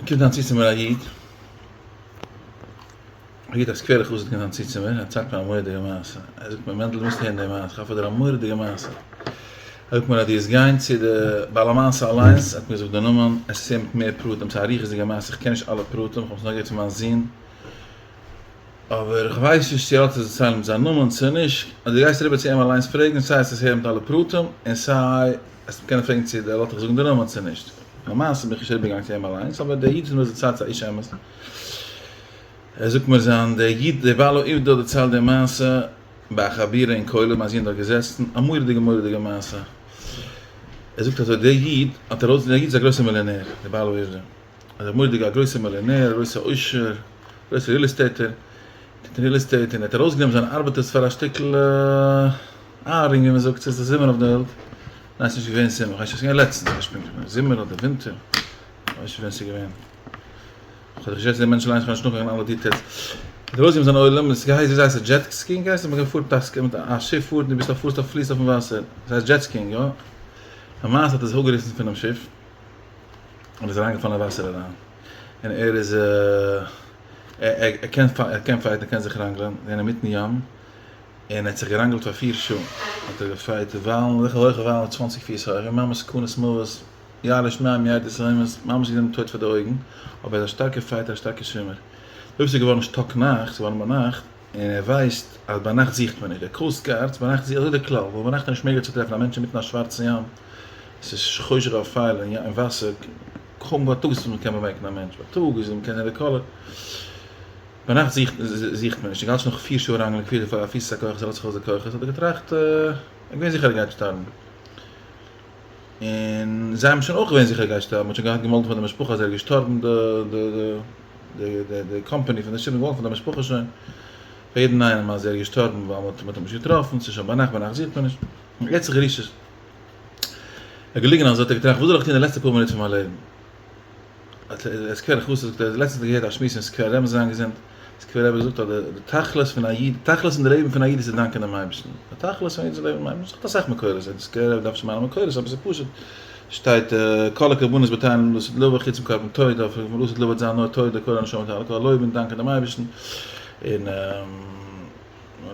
קומט היינט צו צו מיר א איד, א איד א סקווערע חסיד קומט היינט צו צו מיר, ער דערציילט מיר א מורא'דיגע מעשה, ער זאגט מיר מענדל דו מוזט הערן די מעשה, איך האב פאר דיר א מורא'דיגע מעשה, ער זאגט מיר אז דו וועסט גיין צו די בעל המעשה אליינס, ער האט מיר געזאגט די נאמען, עס איז מיט מער פרטים, ס'איז א אריכות'דיגע מעשה, איך קען נישט אלע פרטים, איך האב עס נאר געהערט פון מיין זון, אבער איך ווייס נישט צו ער האט עס דערציילט מיט זיין נאמען צו נישט, אז דו גייסט אריבער צו אים אליינס פרעגן, סיי עס איז הערן מיט אלע פרטים, און סיי עס קענען פרעגן צו ער לאזט דיך זאגן די נאמען צו נישט. למעשה בין איך נישט אריבערגעגאנגען צו אים אליינס, אבער דער איד וואס מיר האט דערציילט איז א איש אמת. ער זאגט מיר זיין דער איד דער בעל העובדא האט דערציילט די מעשה ביי א חבירה אין כולל, מיין זון איז דארט געזעסן, א מורא'דיגע מורא'דיגע מעשה. ער זאגט אזוי, דער איד האט ארויס, דער איד איז א גרויסער מיליאנער, דער בעל העובדא. א מורא'דיגע א גרויסער מיליאנער, א גרויסער עושר, גרויסער real estate ער, טוט אין real estate און ער האט ארויסגענומען זיינע ארבעטערס פאר א שטיקל outing ווי מען זאגט, ס'איז די זומער אויף די וועלט, ניין ס'איז נישט געווען זומער, כ'ווייס נישט, ס'איז געווען לעצטנס, כ'ווייס נישט פונקטליך, זומער אדער ווינטער, כ'ווייס נישט ווען ס'איז געווען, כ'האב זיך געשעצט די מענטשן אליינס, כ'וועל נישט נאכגיין אלע details, ער האט ארויסגענומען זיין עולם, עס הייסט ווי הייסט עס jet skiing הייסט עס, מען פארט מיט א שיף פארט און דו ביסט אויף פארסט אויף פליסט אויפן וואסער, עס הייסט jet skiing יא? למעשה האט ער זיך אפגעריסן פונעם שיף. און איז אריינגעפאלן אין וואסער אריין, און ער איז ער קען ער קען fight ן ער קען זיך ראנגלען, געווען אינמיטן ים, און ער האט זיך געראנגלט פאר פיר שעה, האט ער גע fight וואלן, אזעלכע הויכע וואלן צוואנציג פיס הויך, און ממש סכנת מוות, יעלה שמים ירדו תהומות, ממש געזען דעם טויט פאר די אויגן, אבער ער איז א שטארקער fighter א שטארקער שווימער. אויב ס'איז געווארן שטאק נאכט, ס'איז געווארן ביינאכט, און ער ווייסט אז ביינאכט זוכט מען נישט, דער coast guards ביינאכט זוכט, אזוי דער כלל, ווייל ביינאכט איז נישט מעגליך צו טרעפן א מענטש אינמיטן א שווארצן ים, עס איז חושך ואפל אין וואסער, קוים בייטאג איז מען קען באמערקן א מענטש, בייטאג איז מען קען זען די color, ביינאכט זוכט זוכט מען נישט, און געהאלט שוין נאך פיר שעה ראנגלען פיר פאר א פיס הכוחות ער לאזט זיך אויס די כוחות, האט ער געטראכט, ער איז געווען זיכער ער גייט שטארבן, און זיי האבן שוין אויך געווען זיכער ער גייט שטארבן, מען האט שוין געהאט געמאלדן פאר די משפחה אז ער איז געשטארבן, די די די די קאמפאני פון די שיף האט געמאלדן פאר די משפחה שוין, פאר יעדן איינעם אז ער איז געשטארבן ווייל מען האט אים נישט געטראפן, ס'איז שוין ביינאכט, ביינאכט זוכט מען נישט, און ער האט זיך גערישט. ער איז געליגן אזוי האט ער געטראכט וואס זאל איך טון די לעצטע פאר מינוט פון מיין לעבן? האט ער סקווערע חסיד זאגט ער לעצטנס האט ער געהערט א שמועס אין סקווער רבי'ן זיין געזונט, סקווער רבי האט געזאגט אז די תכלית פון א איד, די תכלית אין די לעבן פון א איד איז צו דאנקען דעם אייבערשטן, די תכלית פון א איד איז צו לעבן דעם אייבערשטן, ס'האט אסאך מקורות, די סקווער רבי דארף נישט מיינע מקורות אבער ס'איז פשוט, שטייט כל הקרבנות בטלים לעתיד לבוא חוץ מקרבן תודה, אויף לעתיד לבוא וועט זיין נאר תודה כל הנשמה תהלל כל לויב און דאנקען דעם אייבערשטן, און.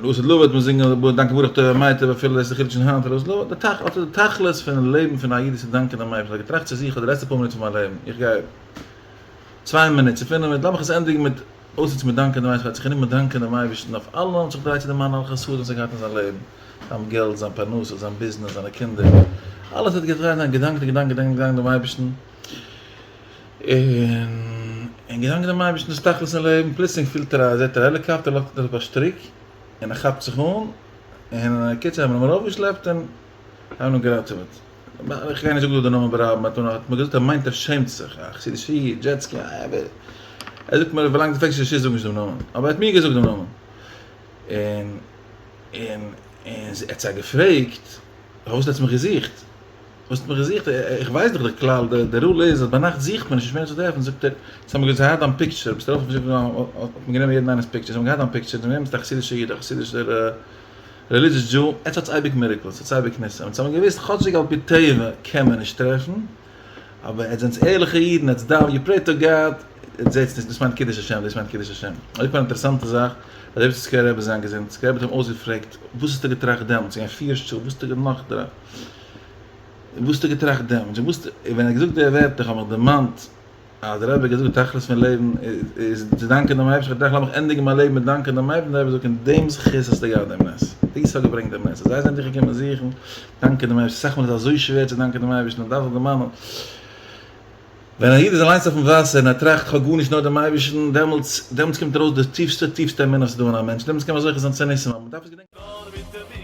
לעתיד לבוא וועט מען זינגען דאנקען ברוך טוב המטיב אפילו דאס איז די חידוש אין היינט לעתיד לבוא, די תכ אט די תכלית פונעם לעבן פון א איד איז צו דאנקען דעם אייבערשטן, איך האב געטראכט צו זיך אט די לעצטע פאר מינוט פון מיין לעבן, איך גיי צוויי מינוט צו פינף מינוט, לאמיך עס ענדיגן מיט אויסנוצן מיט דאנקען דעם אייבערשטן, האט זיך גענומען דאנקען דעם אייבערשטן אויף אלעם, האט זיך געדרייט צו דערמאנען אלע חסדים וואס ער האט געהאט אין זיין לעבן, זיין געלט, זיין פרנסה, זיין ביזנעס, זיינע קינדער, אלעס האט געדרייט זיין געדאנק און געדאנק געדאנק געדאנק דעם אייבערשטן. און און געדאנקט דעם אייבערשטן דאס תכלית אין לעבן, פלוצלינג פילט ער א זעט ער א העליקאפטער לאזט אראפ א שטריק, און ער כאפט זיך אן, און קיצור האבן אים ארויפגעשלעפט און האבן אים געראטעוועט. איך גיי נישט זאגן דא די נאמען ברבים, האט האט מיר געזאגט ער מיינט ער שעמט זיך, א חסידישע איד, jet ski, ער זאגט מיר ווילאנג דו פרעגסט נישט רשות זאג נישט דעם נאמען, אבער ער האט מיר געזאגט דעם נאמען. און און און ער האט זיי געפרעגט, פארוואס האט עטס מיך געזוכט? וואס האט מיך געזוכט? איך ווייס דאך די כלל, די rule איז אז ביינאכט זוכט מען נישט, נישט מער צו טרעפן, זאגט ער, אונז האבן געהאט דיין picture, ביסט ארויף אויפן שיף האט מען גענומען יעדן איינעמס picture, אונז האבן געהאט דיין picture, אונז האבן געזען ביסט א חסידישער איד, א חסידישער religious Jew, עטס האטס אייביג miracles, עטס אייביג ניסים, אונז האבן געוואוסט כאטשיג על פי טבע קען מען נישט טרעפן, אבער עטס זענטס ערליכע אידן, עטס דאווענט, you pray to God, עטס זעטס נישט, דאס מיינט קידוש השם, דאס מיינט קידוש השם. אויך אן אינטערעסאנטע זאך, אז אויב סקווער רבי זיין געזונט, סקווער רבי האט אים אויסגעפרעגט, וואס האסטו געטראכט דעמאלטס, ס'איז געווען פיר שעה, וואס האסטו נאך דערויף? וואס האסטו געטראכט דעמאלטס? און וואס און ווען ער האט געזאגט די ווערטער האב איך דערמאנט אז דער רבי האט געזאגט די תכלית פון לעבן איז צו דאנקען דעם אייבערשטן, איך האב געטראכט לאמיך ענדיגן מיין לעבן מיט דאנקען דעם אייבערשטן, דער רבי זאגט אין דעם זכות האסטו געהאט דעם נס, דאס האט געברענגט דעם נס, אז זיי זענען דיך געקומען זוכן, דאנקען דעם אייבערשטן, אסאך מאל איז אזוי שווער צו דאנקען דעם אייבערשטן, מען דארף זיך דערמאנען, ווען א איד איז אליינס אויפן וואסער און ער טראכט כ'האב גארנישט נאר דעם אייבערשטן, דעמאלטס דעמאלטס קומט ארויס די טיפסטע טיפסטע אמונה וואס איז דא אין א מענטש, דעמאלטס קען מען זוכה זיין צו ניסים, אבער מען דארף עס געדענקען. נאר מיט.